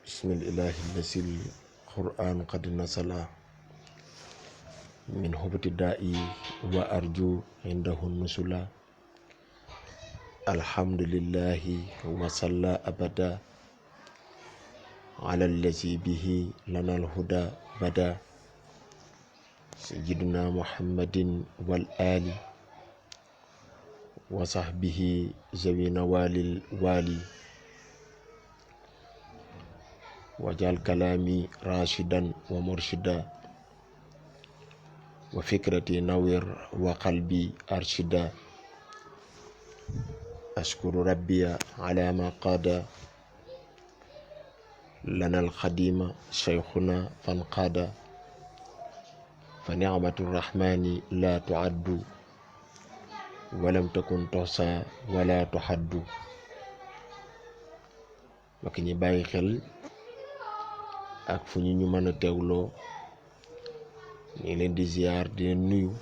bismillahi lasil qur'an qad nasala min hubtida'i wa arju indahu nusula alhamdulillahi wa salla abada ala allazi bihi lana alhuda bada sayyidina muhammadin wal ali wa sahbihi zawina walil wali wajal kalami rashidan wa murshida wa fikrati nawir wa qalbi arshida ashkuru rabbiya ala ma qada lana alkhadima shaykhuna fanqada fa ni'matu rahmani la tu'addu walam takun tuhsa wala tuhaddu. Mbokk ñi bàyyi xel ak fu ñu mën a teewloo ñu ngi leen di ziar di leen nuyu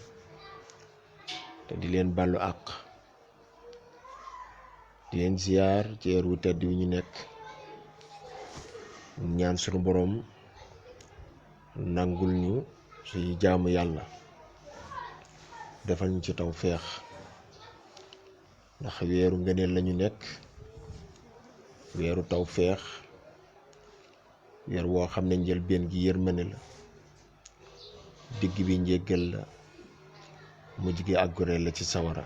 te di leen bàllu àq di leen ziar ci weer wu tedd wi ñu nekk ñaan sunu boroom nangul ñu suñu jaamu yàlla defal ñu ci tawfeex ndax weeru ngëneel lañu nekk weeru tawfeex weer woo xam ne njëlbéen gi yërmande la digg bi njéggal la mujj gi àggure la ci sawara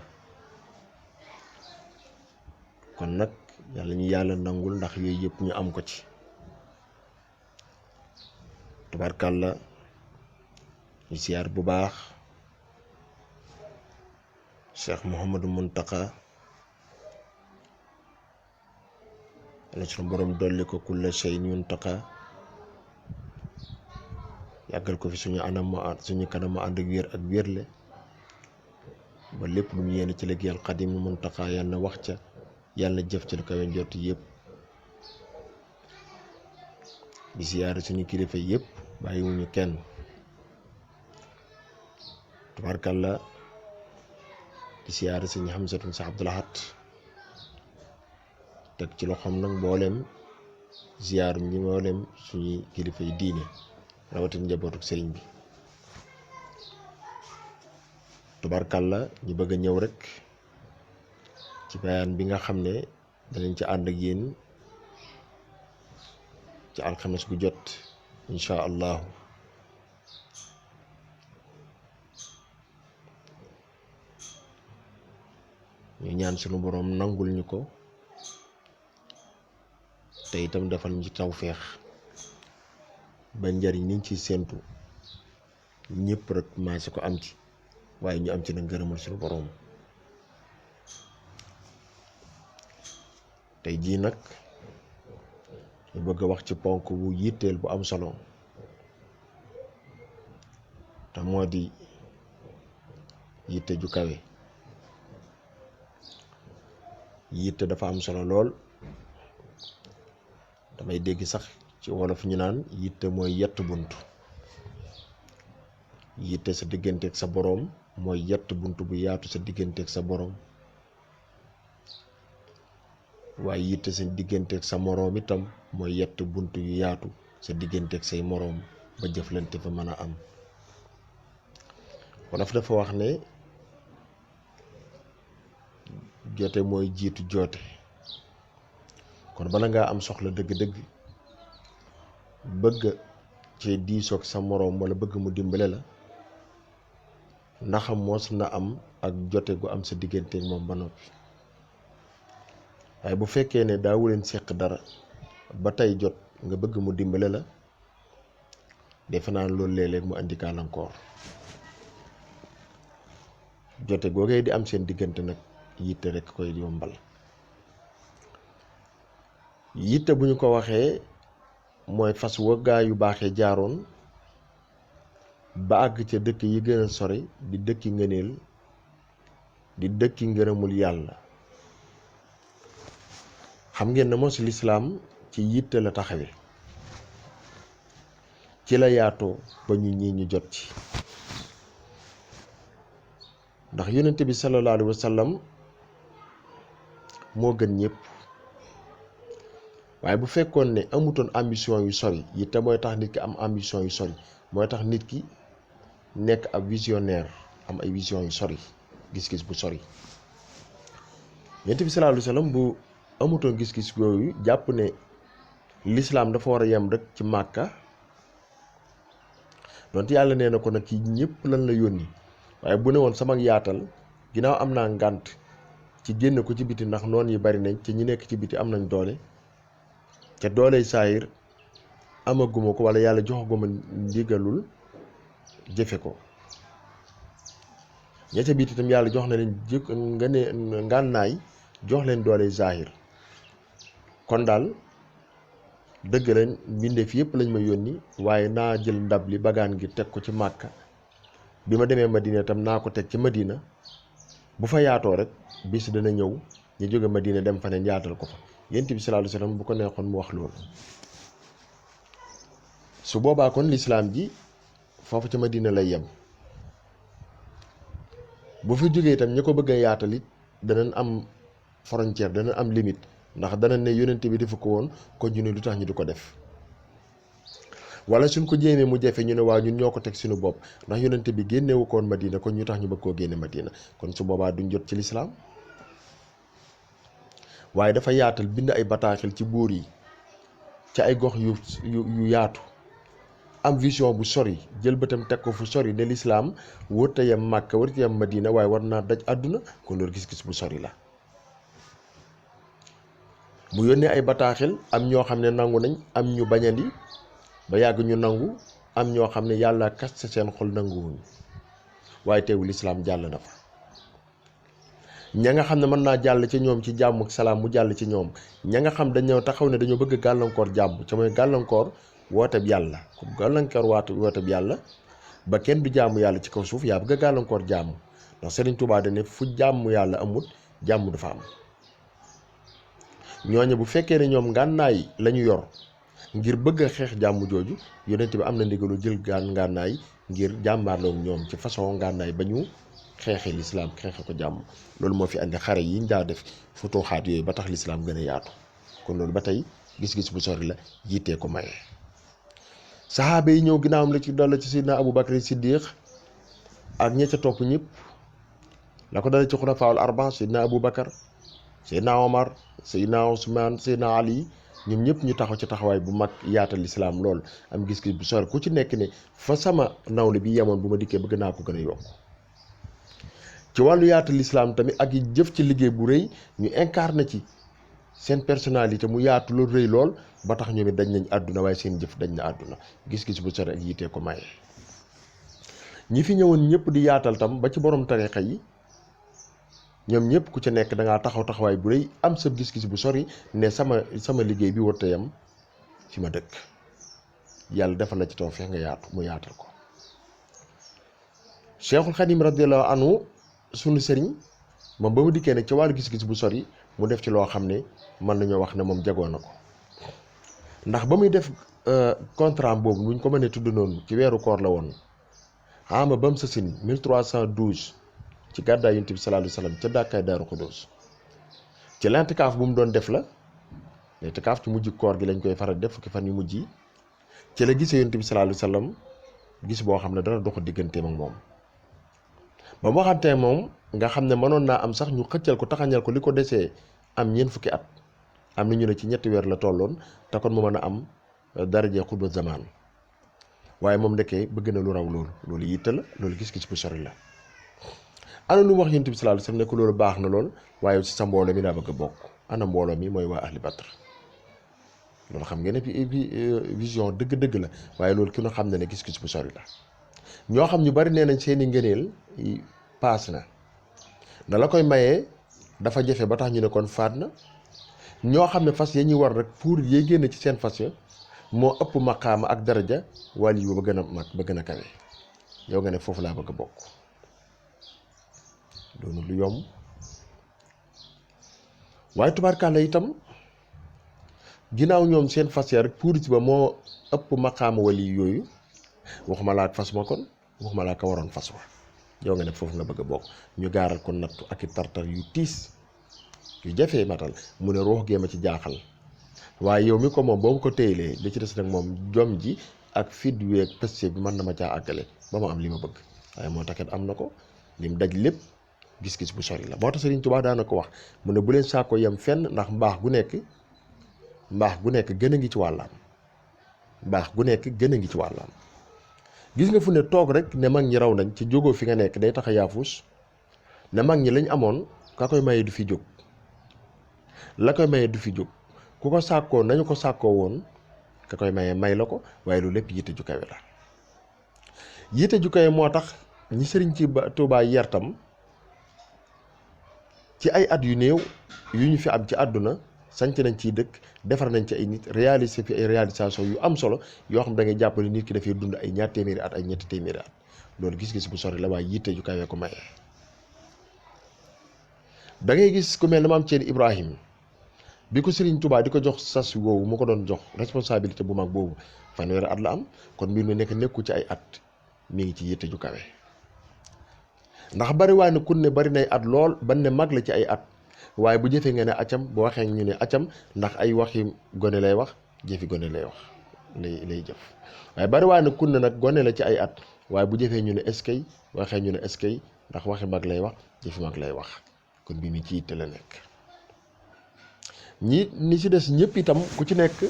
kon nag yàlla ñu yàlla nangul ndax yooyu yëpp ñu am ko ci tubarkàlla ñu siyaar bu baax Cheikh Mouhamadou Muntaka yàlla sunu borom dolli ko kulla shay Muntaka yàggal ko fi suñu kanam mu ànd ak wér ak wérle ba lépp lu mu yéene ci liggéeyal Xadim Muntaka yàlla na wax ca yàlla na jëf ci lu kawe njort yëpp di siyaare suñu kilifa yëpp bàyyiwuñu kenn tubarkalla di siyaare suñu Hamsatu sa Abdul Ahad teg ci loxoom nag mboolem ziar ñi mboolem suñu kilifa yi diine rawatina njabootu sëriñ bi tubarkalla ñu bëgg a ñëw rek ci bayaan bi nga xam ne danañ ci ànd ak yéen ci alxames gu jot incha allahu ñu ñaan sunu boroom nangul ñu ko te itam defal ñu ci tawféex ba njariñ niñ ci séentu ñëpp rek maase ko am ci waaye ñu am ci nag ngërëmal sunu boroom. tey jii nag ñu bëgg a wax ci ponk bu yitteel bu am solo te moo di yitte ju kawe. yitte dafa am solo lool damay dégg sax ci wolof ñu naan yitte mooy yett bunt. yitte sa digganteeg sa boroom mooy yett bunt bu yaatu sa digganteeg sa boroom waaye yitte sa digganteeg sa moroom itam mooy yett bunt yu yaatu sa digganteeg say moroom ba jëflante fa mën a am. wolof dafa wax ne jote mooy jiitu joote kon bala ngaa am soxla dëgg-dëgg bëgg ci diisoog sa moroom wala bëgg mu dimbale la ndaxam moos na am ak jote gu am sa digganteeg moom ba noppi waaye bu fekkee ne daawuleen seq dara ba tey jot nga bëgg mu dimbale la defe naa loolu léeg-léeg mu andi gàllankoor. jote googee di am seen diggante nag yitte rekk koy yombal. yitte bu ñu ko waxee mooy fas wa gaa yu baaxee jaaroon ba àgg ca dëkk yi gën a sori di dëkki ngëneel di dëkki ngërëmul yàlla. xam ngeen ne mos lislaam ci yitte la taxawe ci la yaatoo ba ñu ñii ñu jot ci ndax yonent bi sallallahu alayhi wa sallam moo gën ñëpp waaye bu fekkoon ne amutoon ambition yu sori yi te mooy tax nit ki am ambition yu sori mooy tax nit ki nekk ab visionnaire am ay vision yu sori gis-gis bu sori. Yonent bi sallallahu alayhi wasallam bu amutoon gis-gis yooyu jàpp ne l'islam dafa war a yem rek ci Màkka donte yàlla nee na ko nag ci ñëpp lan la yónni waaye bu ne woon sama yaatal ginnaaw am naa ngànt ci génn ko ci biti ndax noon yi bari nañ te ñi nekk ci biti am nañ doole te dooley saayir amaguma ko wala yàlla joxaguma ndigalul jëfe ko ña ca biti itam yàlla jox na leen nga ne ngànnaay jox leen dooley saayir kon daal dëgg lañ mbindeef yëpp lañ ma yónni waaye naa jël ndab li bagaan gi teg ko ci Màkka bi ma demee Madina itam naa ko teg ci Madina bu fa yaatoo rek bis dana ñëw ñu jóge Madina dem fa ne yaatal ko fa. Yonent bi sallallahu alayhi wasallam bu ko neexoon mu wax loolu su boobaa kon lislaam ji foofu ca Madina lay yem bu fi jógee itam ñi ko bëgg a yaatal it danañ am frontière danañ am limite ndax danañ ne yonent bi defu ko woon kon ñu ne lu tax ñu di ko def wala suñ ko jéemee mu jafe ñu ne waaw ñun ñoo ko teg suñu bopp ndax yonent bi génnewu ko woon Madina kon ñu tax ñu bëgg koo génne Madina kon su boobaa duñ jot ci lislaam waaye dafa yaatal bind ay bataaxel ci buur yi ci ay gox yu yaatu am vision bu sori jël bëtam teg ko fu sori ne lislaam wërta yem Màkka wërta yem Madina waaye war naa daj àdduna kon loolu gis-gis bu sori la. mu yónnee ay bataaxel am ñoo xam ne nangu nañ am ñu bañandi ba yàgg ñu nangu am ñoo xam ne yàlla kaste seen xol nanguwuñ waaye teewul lislaam jàll na fa. ña nga xam ne mën naa jàll ci ñoom ci jàmm ak salaam mu jàll ci ñoom ña nga xam dañoo taxaw ne dañoo bëgg gàllankoor jàmm ca mooy gàllankoor wooteeb yàlla ku gàllankoor wooteeb yàlla ba kenn du jàmm yàlla ci kaw suuf yaa bëgg a gàllankoor jàmm ndax Sëriñ Tuubaa dane fu jàmm yàlla amut jàmm du fa am. ñooñu bu fekkee ne ñoom ngànnaay lañu yor ngir bëgg a xeex jàmm jooju yonent bi am na ndigalu jël ngànnaay ngir jàmbaarloo ñoom ci façon ngànnaay ba ñu xeexee lislaam xeexe ko jàmm loolu moo fi andi xare yi ñu daa def futuxaat yooyu ba tax lislaam gën a yaatu kon loolu ba tey gis-gis bu sori la jiitee ko maye. saxaaba yi ñëw ginnaawam la ci dala ci Seydina Abu Bakr Siddiq ak ña ca topp ñëpp la ko dala ci xulafaawul arba Seydina Abu Bakar Seydina Omar Seydina Ousmane Seydina Ali ñoom ñëpp ñu taxaw ci taxawaay bu mag yaatal lislaam lool am gis-gis bu sori ku ci nekk ne fa sama nawle bi yemoon bu ma dikkee bëgg naa ko gën a yokk ci wàllu yaatal lislaam tamit ak yi jëf ci liggéey bu rëy ñu incarné ci seen personnalité mu yaatu lu rëy lool ba tax ñoom it dañ nañ àdduna waaye seen jëf dañ na àdduna gis-gis bu sori ak yiitee ko maye. ñi fi ñëwoon ñëpp di yaatal tam ba ci borom tarixa yi ñoom ñëpp ku ci nekk da ngaa taxaw taxawaay bu rëy am sa gis-gis bu sori ne sama liggéey bi warut a yem fi ma dëkk yàlla defal la ci tawfeex nga yaatu mu yaatal ko. Cheikhul Khadim radiyallahu anhu sunu sëriñ moom ba mu dikkee nag ci wàllu gis-gis bu sori mu def ci loo xam ne mën nañoo wax ne moom jagoo na ko ndax ba muy def contrat boobu buñ ko mënee tudd noonu ci weeru koor la woon ama ba mu sasin 1312 ci gàddaay Yonent bi sallallahu alayhi wasallam ca dàkkaay Daaru Xudoos ci lentikaaf bu mu doon def la lentikaaf ci mujj koor gi lañ koy faral def fukki fan yu mujj yi ci la gisee Yonent bi sallallahu alayhi wasallam gis boo xam ne dara dox digganteem ak moom ba mu waxantee moom nga xam ne mënoon naa am sax ñu xëccal ko taxañal ko li ko desee am ñeent fukki at am na ñu ne ci ñetti weer la tolloon te kon mu mën a am daraje xutba zamaan waaye moom ndekkee bëgg na lu raw loolu yitte la loolu gis-gis bu sori la. ana lu mu wax Yonent bi sallallahu alayhi wasallam ne ko loolu baax na lool waaye ci sa mbooloo mi daa bëgg a bokk ana mbooloo mi mooy waa ahli Badr loolu xam ngeen ne vision dëgg-dëgg la waaye loolu ki ñu xam ne gis-gis bu sori la. ñoo xam ñu bari nee nañ seeni ngëneel paas na la koy mayee dafa jafe ba tax ñu ne kon faat na ñoo xam ne fas ya ñuy war rek pour yee génn ci seen fas ya moo ëpp maqaama ak daraja wàll yi ba gën a mag ba gën a kawe yow nga ne foofu laa bëgg a bokk doonu lu yomb waaye tubaarkàlla itam ginnaaw ñoom seen fas ya rek pour ci ba moo ëpp maqaama wàll yi yooyu waxuma laa fas ma kon waxuma laa ko waroon fas wa yow nga ne foofu nga bëgg a bokk ñu gaaral ko nattu ak i tartar yu tiis yu jafee matal mu ne ruux gee ma ci jaaxal waaye yow mi ko moom boo ko téyelee li ci des nag moom jom ji ak fit weeg pëste bi mën na ma caa àggale ba ma am li ma bëgg waaye moo taxit am na ko lim daj lépp gis-gis bu sori la moo tax Sëriñ Tuubaa daana ko wax mu ne bu leen saako yem fenn ndax mbaax gu nekk gën a ngi ci wàllaam mbaax gu nekk gën a ngi ci wàllaam gis nga fu ne toog rek ne mag ñi raw nañ ci jógoo fi nga nekk day tax a yaafus ne mag ñi lañ amoon ka koy maye du fi jóg la koy maye du fi jóg ku ko sàkkoo nañu ko sàkkoo woon ka koy maye may la ko waaye loolu lépp yitte ju kawe la yitte ju kawe moo tax ñi Sëriñ ci Tuubaa yartam ci ay at yu néew yu ñu fi am ci àdduna sanc nañ ciy dëkk defar nañ ci ay nit réaliser fi ay réalisation yu am solo yoo xam da ngay jàpp ne nit ki dafay dund ay ñaar téeméeri at ay ñetti téeméeri at loolu gis-gis bu sori la waaye yitte ju kawe ko maye. da ngay gis ku mel ne maam Thierno Ibrahim bi ko Serigne Touba di ko jox sas woowu mu ko doon jox responsabilité bu mag boobu fanweeri at la am kon mbir mi nekku ci ay at mi ngi ci yitte ju kawe ndax bari waa ne kun ne bari nay at lool ban ne mag la ci ay at. waaye bu jëfee nga ne acam bu waxee ñu ne acam ndax ay waxi gone lay wax jëfi gone lay wax lay jëf waaye bari waa ne kun ne nag gone la ci ay at waaye bu jëfee ñu ne eskay waxee ñu ne eskay ndax waxi mag lay wax jëfi mag lay wax kon bii mi ci yitte la nekk ni ci des ñëpp itam ku ci nekk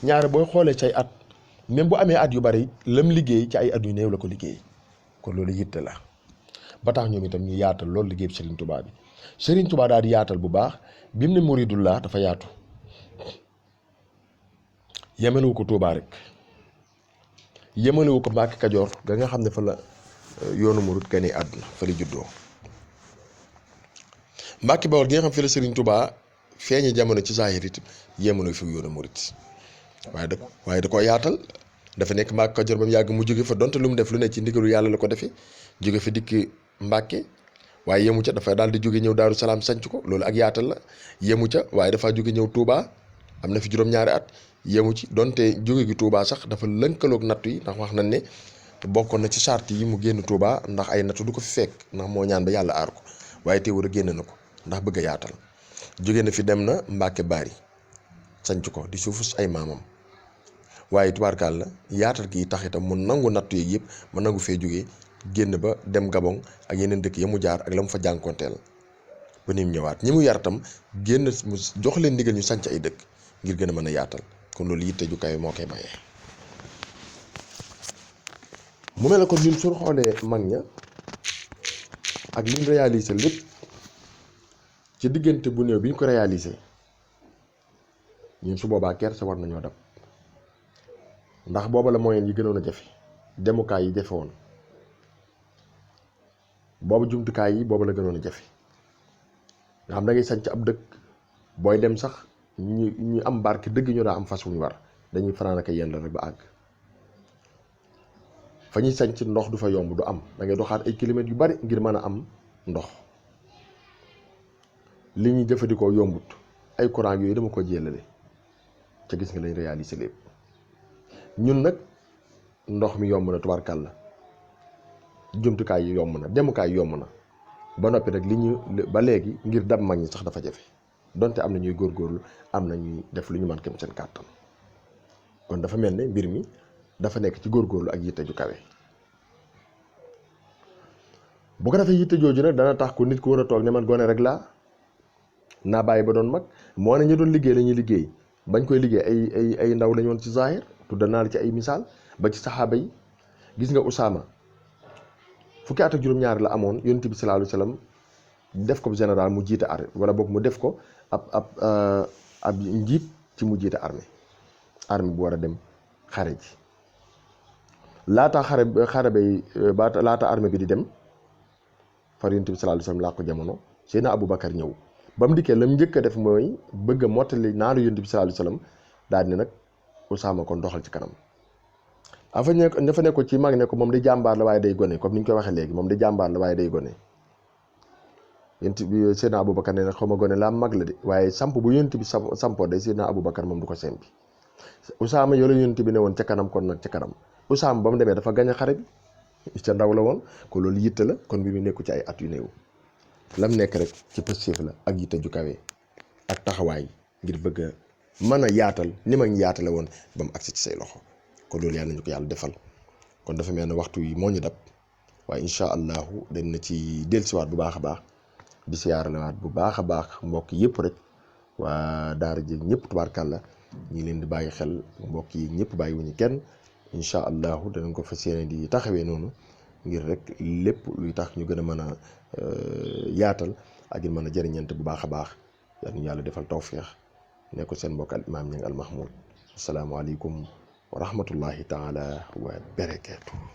ñaare booy xoolee ci ay at même bu amee at yu bari lam liggéey ci ay at yu néew la ko liggéey kon loolu yitte la ba tax ñoom itam ñu yaatal loolu liggéey bi Serigne Touba bi Serigne Touba daal di yaatal bu baax bi mu ne muridullah dafa yaatu yemalewu ko Touba rek yemalewu ko Mbàkke Kajoor ga nga xam ne fa la yoonu murid gane àdduna fa la juddoo Mbàkke Bawol gi nga xam fi la Serigne Touba feeñe jamono ci zahir it yemalewu fi yoonu murid waaye da ko yaatal dafa nekk Mbàkke Kajoor ba mu yàgg mu jóge fa donte lu mu def lu ne ci ndigalu yàlla la ko defee jóge fa dikk Mbàkke waaye yemu ca dafa daal di jóge ñëw Daaru Salaam sanc ko loolu ak yaatal la yemu ca waaye dafa jóge ñëw Touba am na fi juróom-ñaari at yemu ci donte jóge gi Touba sax dafa lënkaloog nattu yi ndax wax nañ ne bokkoon na ci charte yi mu génn Touba ndax ay nattu du ko fi fekk ndax moo ñaan ba yàlla aar ko waaye teewul a génn na ko ndax bëgg a yaatal jóge na fi dem na Mbàkke Bari sanc ko di suufus ay maamam waaye tubaarkaal la yaatal gi tax itam mu nangu nattu yi yëpp mu nangu fee jóge génn ba dem Gabon ak yeneen dëkk ya mu jaar ak la mu fa jànkoonteel ba ni mu ñëwaat ñi mu yar tam génn mu jox leen ndigal ñu sanc ay dëkk ngir gën a mën a yaatal kon loolu yitte ju kawe moo koy maye. mu mel ne kon ñun suñu xoolee mag ña ak li ñu réalisé lépp ci diggante bu néew bi ñu ko réalisé ñun su boobaa kersa war nañoo dab ndax booba la moyen yi gënoon a jafe demukaay yi jafe woon. boobu jumtukaay yi boobu la gënoon a jafe nga xam da ngay sanc ab dëkk booy dem sax ñu am barke dëgg ñu daa am fas wu ñu war dañuy fanaan ak yenn rek ba àgg fa ñuy sanc ndox du fa yomb du am da ngay doxaat ay kilomètres yu bari ngir mën a am ndox li ñuy jëfandikoo yombut ay courant yooyu dama ko jëlale ca gis nga lañ réaliser lépp ñun nag ndox mi yomb na tubarkàlla jumtukaay yi yomb na demukaay yomb na ba noppi nag li ñu ba léegi ngir dab mag ñi sax dafa jafe donte am na ñuy góorgóorlu am na ñuy def lu ñu mën kem seen kàttan kon dafa mel ne mbir mi dafa nekk ci góorgóorlu ak yitte ju kawe bu ko defee yitte jooju nag dana tax ko nit ku war a toog ne man gone rek laa naa bàyyi ba doon mag moo ne ñu doon liggéey lañuy liggéey bañ koy liggéey ay ndaw lañu woon ci zahir tudda naa la ci ay misaal ba ci saxaaba yi gis nga Usaama fukki at ak juróom-ñaar la amoon yonent bi sallallahu alayhi wasallam def ko général mu jiite armée wala boog mu def ko ab njiit ci mu jiite armée bu war a dem xare ji laata armée bi di dem far yonent bi sallallahu alayhi wasallam laa ko jamono Seydina Aboubacar ñëw ba mu dikkee la mu njëkk a def mooy bëgg a mottali naaru yonent bi sallallahu alayhi wasallam daal ne nag Usaama kon doxal ci kanam afa dafa nekk ci mag ne ko moom di jàmbaar la waaye day gone comme ni ñu koy waxee léegi moom di jàmbaar la waaye day gone yonent bi Seydina Aboubacar ne nag xaw ma gone laa mag la de waaye samp bu yonent bi sampoo day Seydina Aboubacar moom du ko sempi Usaama yoo la yonent bi ne woon ca kanam kon nag ca kanam Usaama ba mu demee dafa gañ a xare bi ca ndaw la woon ko loolu yitte la kon bi mu nekku ci ay at yu néew lam nekk rek ci positif la ak yitte ju kawe ak taxawaay ngir bëgg a mën a yaatal ni ma yaatale woon ba mu agsi ci say loxo kon loolu yàlla nañu ko yàlla defal. kon dafa mel ne waxtu yi moo ñu dab waaye incha allahu dañ na ci dellusiwaat bu baax a baax di siyaaralewaat bu baax a baax mbokk yëpp rek waa daara ji ñëpp tubaarkàlla ñi leen di bàyyi xel mbokk yi ñëpp bàyyi wuñu kenn incha allahu danañ ko fas yéene di taxawee noonu ngir rek lépp luy tax ñu gën a mën a yaatal ak it mën a jëriñante bu baax a baax yal ñu yàlla defal tawféex ne ko seen mbokk al imaam Niang al Mahmoud asalaamaaleykum wa rahmatullahi taala wa barakaatu.